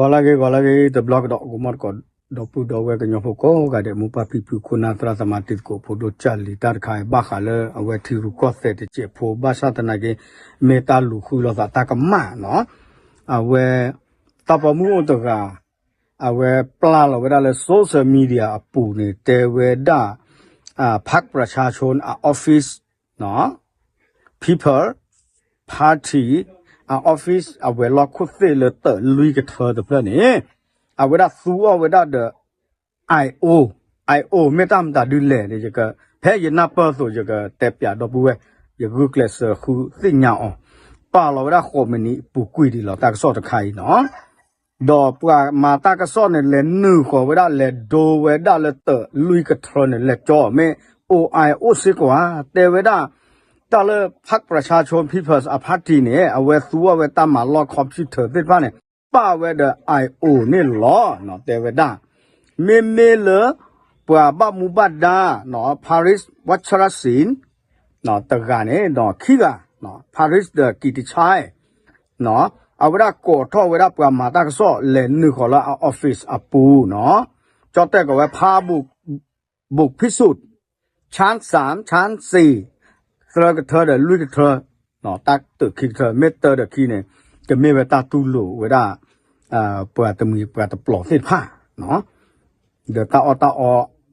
ဂီၤလၢအဂ့ၤ ဂီၤလၢအဂ့ၤ တဘျီကဒီး ကမီၤတကိး ဒီပုၢ်ဒီဝဲၢ်ကညီဖိကိးဂၤဒဲး မိၢ်ပၢ်ဖံဖု ခိၣ်နၢ်သရၣ်သမါ တံၤသကိးဖိဒိၣ်ကၢ်လံၤ တၢ်တခါအံၤ ဘၣ်ဃးလၢအဝဲထံရူၢ်ကီၢ်သဲးတစဲးဖိ ဘၣ်ဆၣ်သနာ်က့ မ့ၢ်တၢ်လူၤဃုလိာ်သးတၢ်ကမၣ်နီၤ အဝဲ တၢ်ပိာ်မုၣ်အိၣ်တဂၤ အဝဲပျၢ်လီၤဝဲဒၣ်လၢ social media အပူၤန့ၣ် တဲဝဲဒၣ် พรรคประชาชน အ office နီၤ People Party အ office အဝဲၤလီၢ်ခိၣ်သ့ၣ်လၢတၢးလွံၢ်ကထၢတဖျၢၣ်န့ၣ် အဝဲဒၣ်သူအီၤဝဲဒၣ်ဒီး IO, IO မ့ၢ်တၢ်မတၤဒ်လဲၣ်န့ၣ် ယက ဖဲယနၢ်ပၢၢ်အသိး ယကတဲပၠးဒီပုၢ်ဝဲၢ် ယဂုာ်ကျဲးစၢးဃုသ့ၣ်ညါအီၤ, ပာ်လီၤဝဲဒၣ်ဃိးမံးနံးအပူၤကွံာ်ဒံးလီၤ တၢ်ကစီၣ်တခါအံၤနီၤ ဒီးပှၤမၤတၢ်ကစီၣ်န့ၣ် လဲၤနုာ်ဃီၤဝဲဒၣ် လဲၤဒိဝဲဒၣ်လၢတၢးလွံၢ်ကထၢန့ၣ် လဲၤကၠီမ့ၢ် အိၣ် အိၣ်စ့ၢ်ကီးဧါ, တဲဝဲဒၣ် တၢ်လၢ พรรคประชาชน People's Party န့ၣ် အဝဲသူအီၤဝဲတၢ်မၤလီၢ် computer သ့ၣ်တဖၣ်န့ၣ် ပာ်ဝဲဒီး IO န့ၣ်လီၤ တဲဝဲဒၣ် မ့မ့ၢ်လၢ ပှၤဘၣ်မူဘၣ်ဒါ Paris Wacharasing တဂၤန့ၣ် ခံဂၤ Paris ဒီး Kitichay အဝဲဒၣ်ကိးထီၣ်ဝဲဒၣ်ပှၤမၤတၢ်ကစီၣ် လဲၤနုာ်ဃီၤလၢအ office အပူၤနီၤ, ကၠီတဲၣ်ကီးဝဲ ဖါ ဘိၣ်ဖံးစူး ဆၣ်စၣ် ဆၣ်စ့ၣ် သၢကထၢဒီးလွံၢ်ကထၢ, တၢ်တၢးခံကထၢ မ့ၢ်တၢဒီးခံန့ၣ် ကမ့ၢ်ဝဲတၢ်တူၢ်လိာ်ဝဲဒၣ် ပှၤတမှံၤပှၤတပျီၤသ့ၣ်တဖၣ် ဒီးတၢ်အီၣ်တၢ်အီ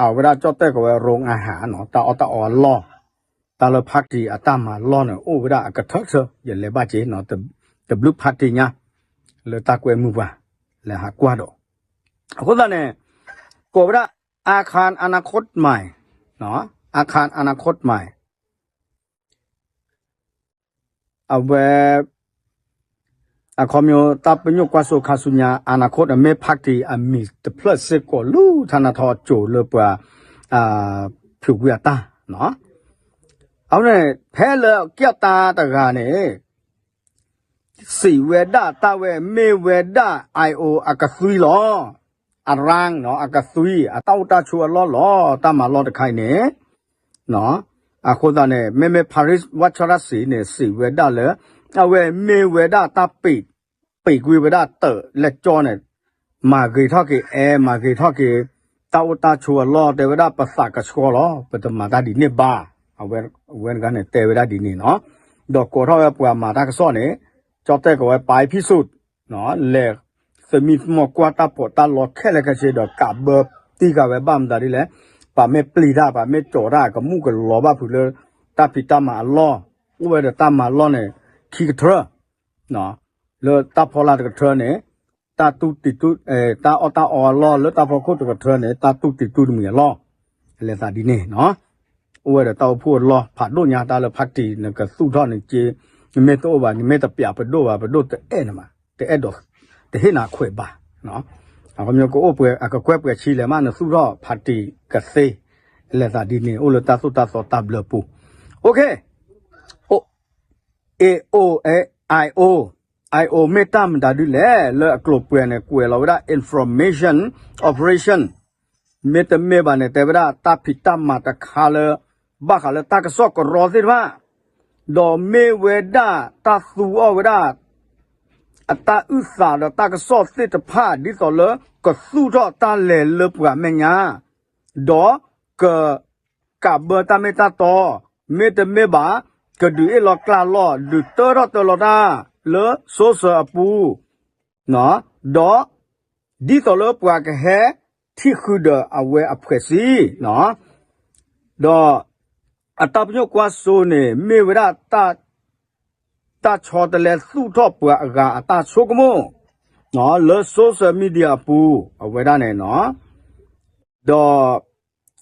အဝဲဒၣ်ကၠီတဲၣ်ကီးဝဲ ရိၣ်အဟၣ် တၢ်အီၣ်တၢ်အီအလီၢ်, တၢ်လၢ party အတၢ်မၤလီၢ်န့ၣ် အိၣ်ဝဲဒၣ်အကထၢထၢ ယလဲၤဘၣ်က့ၤ တဘျုး party ညါ လၢတၢ်ကွဲမုာ်ပှၤ လဲၤဟးကွၢ်ဒီး အဃိသတးန့ၣ် ကိးဝဲဒၣ် อาคารอนาคตใหม่ อาคารอนาคตใหม่ အဝဲ အခီပညီတၢ်ပညိၣ်ကွၢ်စိခါဆူညါ အနာ်ခိၣ် အမ့ၢ် party အမံၤတဖျၢၣ်စ့ၢ်ကီးလၢ ထါနါထီကၠိၤလၢပှၤ ဖုးကွံာ်အတၢ် အဝဲန့ၣ် ဖဲလၢကၠီၣ်တၢ်တဂၤန့ၣ် စံးဝဲဒၣ်တၢ်ဝဲမ့ၢ်ဝဲဒၣ် IO အကသွံလီၤ. အရၣ်နီၤ အကသွံ အတၢ်အိၣ်တၢ်ဆိးအလီၢ်လီၤ တၢ်မၤလီၢ်တခါအံၤန့ၣ် အဃိသတးန့ၣ် မ့မ့ၢ် Paris Wacharasing န့ၣ် စံးဝဲဒၣ်လၢ အဝဲမ့ၢ်ဝဲဒၣ်တၢ်ပ့း ပ့းကွံာ်ဝဲဒၣ်တၢးလဲၣ်ကၠီန့ၣ် မၤဂ့ၤထီၣ်က့ၤအဲ မၤဂ့ၤထီၣ်က့ၤ တၢ်အိၣ်တၢ်ဆိးအလီၢ် တဲဝဲဒၣ်ပသးကဆှီလီၤ ပတမၤတၢ်ဒ်န့ၣ်ဘၣ်. အဝဲ အဝဲတဂၤန့ၣ်တဲဝဲဒၣ်ဒ်န့ၣ်နီၤ ဒီးကိးထီၣ်ဝဲပှၤမၤတၢ်ကစီၣ်န့ၣ် ကၠီၣ်တဲၣ်ကီးဝဲ ပာ်ဖံးစူး လဲၤ သမံသမိးကွၢ်တၢ်ပီးတၢ်လီခဲလၢာ်ခဲဆ့ဒီး ကးဘၢတံၢ်ဃာ်ဝဲဘၣ်မတၤဒ်လဲၣ် ပှၤမ့ၢ်ပျံၤတၢ် ပှၤမ့ၢ်ကၠီၤတၢ် ကမူၣ်ကလီၤဘၣ်ဖုးလၢ တၢ်ဖံးတၢ်မၤအလီၢ် အိၣ်ဝဲဒီးတၢ်မၤလီၢ်န့ၣ် ခံကထၢ လၢတၢ်ဖီလာ်တကထၢန့ၣ် တၢ်တူၢ်တံၢ်တူၢ် တၢ်အီၣ်တၢ်အီအလီၢ် လၢတၢ်ဖီခိၣ်တကထၢန့ၣ် တၢ်တူၢ်တံၢ်တူၢ်တမံၤအလီၢ် လဲၤသးဒ်န့ၣ်နီၤ အိၣ်ဝဲဒီးတၢ်အိၣ်ဖှိၣ်အလီၢ်ဖးဒိၣ်ညါ တၢ်လၢ party နကသူၣ်ထီၣ်နက့ နမ့ၢ်တအိၣ်ဘၣ် နမ့ၢ်တပျးပဒိၣ်ဘၣ် ပဒိၣ်တအဲၣ်နမး တအဲၣ်ဒိး တဟ့ၣ်နၤခွဲးဘၣ် အခီပညီကအိၣ်ပှဲၤ အကကွဲၢ်ပှဲၤဆံလဲၣ်မး နသူၣ်ထီၣ် party ကသ့ လဲၤသးဒ်န့ၣ် အိၣ်လၢတၢ်သိၣ်တၢ်သီတၢ်ဘျၢပူၤ OK အိၣ် AO, IO, IO မ့ၢ်တၢ်မတၤဒ်လဲၣ် လၢအကျိၤပှဲၤန့ၣ် ကွဲးလီၤဝဲဒၣ် information operation မ့တမ့ၢ်ဘၣ်န့ၣ် တဲဝဲဒၣ်တၢ်ဖံးတၢ်မၤတခါလၢ ဘၣ်ဃးလၢတၢ်ကစီၣ်ကရီသ့ၣ်တဖၣ် ဒီးမ့ၢ်ဝဲဒၣ်တၢ်သူအီၤဝဲဒၣ် အတၢ်အုၣ်သးဒီးတၢ်ကစီၣ်သ့ၣ်တဖၣ် ဒ်သိးလၢကသူၣ်ထီၣ်တၢ်လဲၤလၢပှၤမဲာ်ညါ ဒီးက ကးဘၢတၢ်မ့ၢ်တၢ်တီ, မ့တမ့ၢ်ဘၣ် ကဒုးအ့ၣ်လီၤကျါလီၤ ဒုးတၢထီၣ်တၢလီၤတၢ် လၢ social အပူၤ, ဒီး ဒ်သိးလၢပှၤကဟဲထံၣ်ဃုာ်ဒီးအဝဲအဖှဲးစ့, ဒီး အတၢ်ပညိၣ်ကွၢ်စိန့ၣ် မ့ၢ်ဝဲဒၣ် တၢ်ဆီတလဲသူၣ်ထီၣ်ပှၤအဂၤအတၢ်ဆိကမိၣ် လၢ social media အပူၤ အဝဲဒၣ်န့ၣ်နီၤ, ဒီး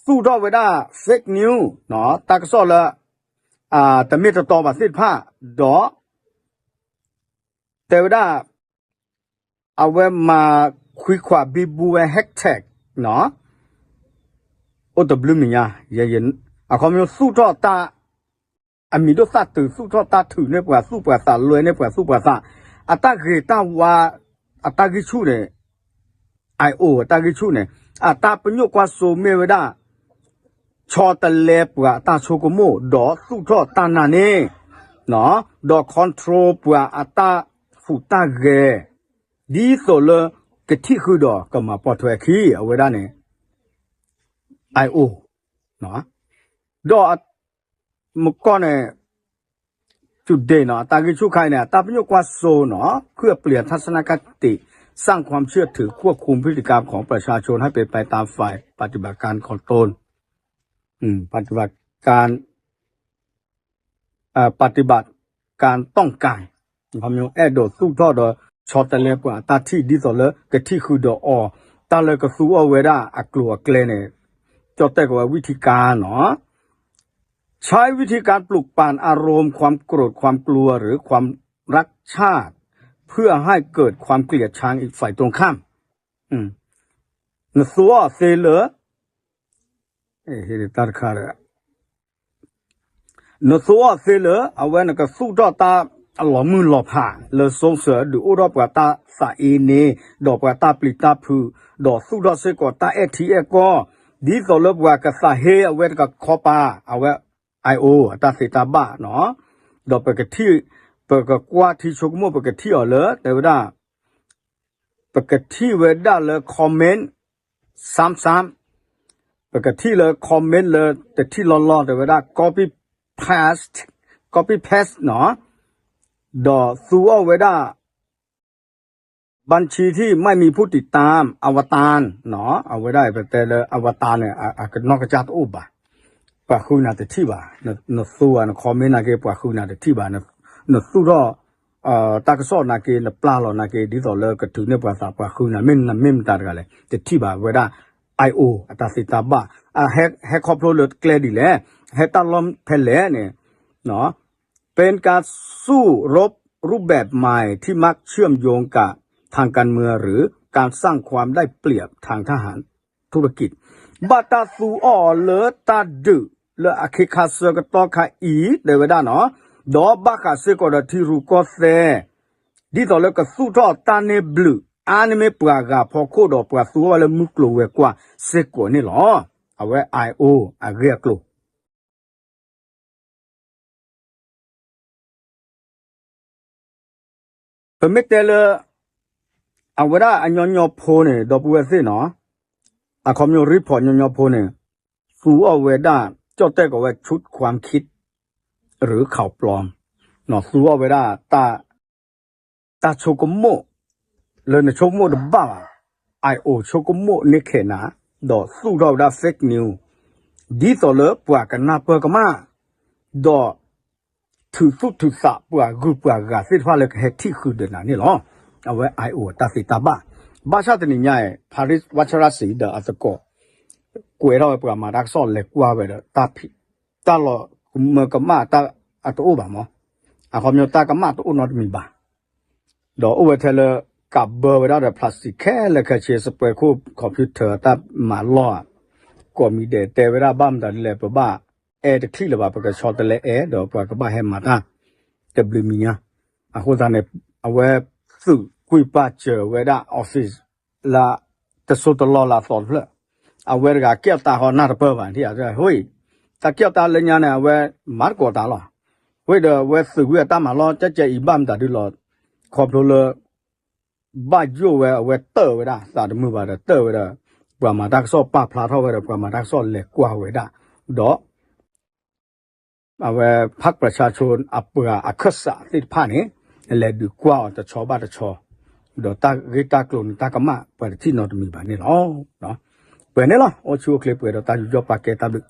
သူၣ်ထီၣ်ဝဲဒၣ် fake news တၢ်ကစီၣ်လၢ တမ့ၢ်တတီဘၣ်သ့ၣ်တဖၣ်, ဒီး တဲဝဲဒၣ် အဝဲမၤခွံခွးဘံဘူဝဲ hashtag အိၣ်တဘျုးမံၤညါ, အခီပညီသူၣ်ထီၣ်တၢ် အမံၤဒိၣ်သၣ်တုၤ သူၣ်ထီၣ်တၢ်ထုးန့ၢ်ပှၤသူၣ်ပှၤသး လွဲန့ၢ်ပှၤသူၣ်ပှၤသး, အတၢ်ဂ့ၤတၢ်ဝါ အတၢ်ဂံၢ်ဆူၣ်န့ၣ် IO အတၢ်ဂံၢ်ဆူၣ်န့ၣ် အတၢ်ပညိၣ်ကွၢ်စိမ့ၢ်ဝဲဒၣ် ဆီတလဲပှၤအတၢ်ဆိကမိၣ် ဒီးသူၣ်ထီၣ်တၢ်နာ်န့ၣ်, ဒီး control ပှၤအတၢ်ဟူးတၢ်ဂဲၤ, ဒ်သိးလၢကထံၣ်ဃုာ်ဒီးကမၤပိာ်ထွဲအခံ အဝဲဒၣ်န့ၣ် အိ ဒီး မကီၢ်န့ၣ် จุดเด่น နီၤ အတၢ်ဂံၢ်ဆူၣ်ခါအံၤန့ၣ် အတၢ်ပညိၣ်ကွၢ်စိနီၤ เพื่อเปลี่ยนทัศนคติ สร้างความเชื่อถือ ควบคุมพฤติกรรมของประชาชนให้เป็นไปตามฝ่ายปฏิบัติการของตน อืม ปฏิบัติการ เอ่อ ปฏิบัติการต้องการ အဲၣ်ဒိးသူၣ်ထီၣ်ဒီးဆီတလဲပှၤအတၢ်ထံၣ်ဒ်သိးလၢကထံၣ်ဃုာ်ဒီးအီၤ တၢ်လၢကသူအီၤဝဲဒၣ်အကျိၤအကျဲန့ၣ် ကၠီၣ်တဲၣ်ကီးဝဲ วิธีการ နီၤ ใช้วิธีการปลุกปั่นอารมณ์ความโกรธความกลัวหรือความรักชาติเพื่อให้เกิดความเกลียดชังอีกฝ่ายตรงข้าม อืม နသူအီၤသ့လၢ တၢ်တခါဒီး နသူအီၤသ့လၢ အဝဲနကသူၣ်ထီၣ်တၢ်အလီၤမုၢ်လီၤဖး လၢ สงสัย ဒုးအိၣ်ထီၣ်ပှၤတၢ်သးအ့န့ၣ် ဒီးပှၤတၢ်ပျံၤတၢ်ဖုး ဒီးသူၣ်ထီၣ်စ့ၢ်ကီးတၢ်အဲၣ်ထံအဲၣ်ကီၢ် ဒ်သိးလၢပှၤကသးဟ့အဝဲတကခီပၤ အဝဲ အိ အတၢ်သ့တၢ်ဘၣ်နီၤ ဒီးပကထံၣ် ပကကွၢ်ထံဆိကမိၣ် ပကထံၣ်အီၤလၢ တဲဝဲဒၣ် ပကထံၣ်ဝဲဒၣ်လၢ comment ซ้ำๆ ပကထံၣ်လၢ comment လၢတထံၣ်လီၢ်လီၢ် တဲဝဲဒၣ် copy paste copy paste နီၤ ဒီးသူအီၤဝဲဒၣ် บัญชีที่ไม่มีผู้ติดตาม อวตาร နီၤ အဝဲဒၣ်ပတဲလၢ อวตาร န့ၣ် အကနီၢ်ကစၢ်တအိၣ်ဘၣ် ပှၤဃုနၤတထံၣ်ဘၣ် နသူဧါ န comment နာ်က့ ပှၤဃုနၤတထံၣ်ဘၣ် နသူၣ်ထီၣ် တၢ်ကစီၣ်နာ်က့ နပျၢ်လီၤနာ်က့ ဒ်သိးလၢကထုးန့ၢ်ပှၤသး ပှၤဃုနၤ မ့ၢ်နမ့ၢ်မတၤတဂၤလဲၣ် တထံၣ်ဘၣ်ဝဲဒၣ် အိ အတၢ်သ့တၢ်ဘၣ် ဟဲခီဖျိလၢကျဲဒ်လဲၣ် ဟဲတၢ်လီၢ်ဖဲလဲၣ်န့ၣ် เป็นการสู้รบรูปแบบใหม่ที่มักเชื่อมโยงกับทางการเมืองหรือการสร้างความได้เปรียบทางทหารธุรกิจ ဘၣ်တၢ်သူအီၤလၢတၢ်ဒုးလၢအခ့ခါဆၢကတီၢ်ခါအံၤ တဲဝဲဒၣ်နီၤ ဒီးဘၣ်ဃးစ့ၢ်ကီးဒီးထံရူၢ်ကီၢ်သဲး ဒ်သိးလၢကသူၣ်ထီၣ်တၢ်န့ၢ်ဘျုး အါန့ၢ်မ့ၢ်ပှၤဂၤဖီခိၣ်ဒီးပှၤသူအီၤလၢမုၢ်ကျိၤဝဲၤကွာ်စ့ၢ်ကီးန့ၣ်လီၤ. အဝဲ အိ အဂ့ၢ်အကျိၤ ပမ့ၢ်တဲလၢ အဝဲဒၣ်အညီညီဖိန့ၣ် ဒီပုၢ်ဝဲၢ်သ့ၣ်နီၤ အခီပညီ report ညီညီဖိန့ၣ် သူအီၤဝဲဒၣ် ကၠီၣ်တဲၣ်ကီးဝဲ ชุดความคิด หรือข่าวปลอม သူအီၤဝဲဒၣ် တၢ်ဆိကမိၣ် လၢနဆိကမိၣ်တဘၣ်ဘၣ် အိ ဆိကမိၣ်န့ၢ်ခဲနၤ ဒီးသူၣ်ထီၣ်ဝဲဒၣ် fake news ဒ်သိးလၢပှၤကနၢ်ပၢၢ်ကမၣ် ဒီး ထုးသူၣ်ထုးသးပှၤဂုၤပှၤဂၤသ့ၣ်တဖၣ်လၢကဟဲထံၣ်ဃုာ်ဒီးနၤန့ၣ်လီၤ. အဝဲ အိ အတၢ်သ့တၢ်ဘၣ် ဘၣ်ဆၣ်တနံၤညါအံၤ ဖၤရံး ဝၣ်ဆရၣ်စံ ဒီးအသကိး ကွဲးထီၣ်ဝဲပှၤမၤတၢ်ကစီၣ်လဲၤကွၢ်ဝဲဒီး တၢ်လီၤမၢကမၣ်တၢ်အတအိၣ်ဘၣ်မး အခီပညီတၢ်ကမၣ်တအိၣ်နီတမံၤဘၣ် ဒီးအိၣ်ဝဲထဲလၢ ကးဘၢဝဲဒၣ်ဒီး plastic ခဲလၢာ်ခဲဆ့ စပွဲခိၣ် computer တၢ်မၤလီၢ်ဧါ ကိးမံၤဒဲးတဲဝဲဒၣ်ဘၣ်မတၤဒ်လဲၣ် ပဘၣ်အဲၣ်တချံၣ်လၢၤဘၣ် ပကဆီတလဲအဲၣ် ဒီးပှၤကဘၣ်ဟဲမၤတၢ် တဘျုးမံၤညါ အဃိသတးန့ၣ် အဝဲသုးကွံာ်ပာ်စၢၤဝဲဒၣ် office လၢ တစိၢ်တလီၢ်လၢအသီတဖျၢၣ် အဝဲတဂၤကဲထီၣ်တၢ်ဃီနၢ်တပၢၢ်ဘၣ် ဟံၣ် တၢ်ကဲထီၣ်တၢ်လၢညါန့ၣ် အဝဲမၤသကိးတၢ်လီၤ. ဝံၤဒီးအဝဲသုးကွံာ်အတၢ်မၤလီၢ် ကဲကဲအံၤဘၣ်မတၤဒုလီၤ ခီဖျိလၢ ဘၣ်ယိၣ်ဝဲ အဝဲတၢၢ်ဝဲဒၣ် သးတမုာ်ဘၣ်ဒီးတၢၢ်ဝဲဒီး ပှၤမၤတၢ်ကစီၣ်ပာ်ဖျါထီၣ်ဝဲဒီး ပှၤမၤတၢ်ကစီၣ်လဲၤကွၢ်ဝဲဒၣ် ဒီး အဝဲ พรรคประชาชน အပှၤအခၢၣ်စးသ့ၣ်တဖၣ်န့ၣ် လဲၤဒုးကွၢ်အီၤတဆီဘၣ်တဆီ ဒီးတၢ်ဂ့ၢ်တၢ်ကျိၤန့ၣ် တၢ်ကမၣ်ပှၤတထံၣ်နီတမံၤဘၣ်န့ၣ်လီၤ. ပှဲၤန့ၣ်လီၤ အိၣ်ဆူၣ်အိၣ်ချ့ပှဲၤဒီးတၢ်ယူးယီၣ်ပာ်ကဲတၢ်ဘျုး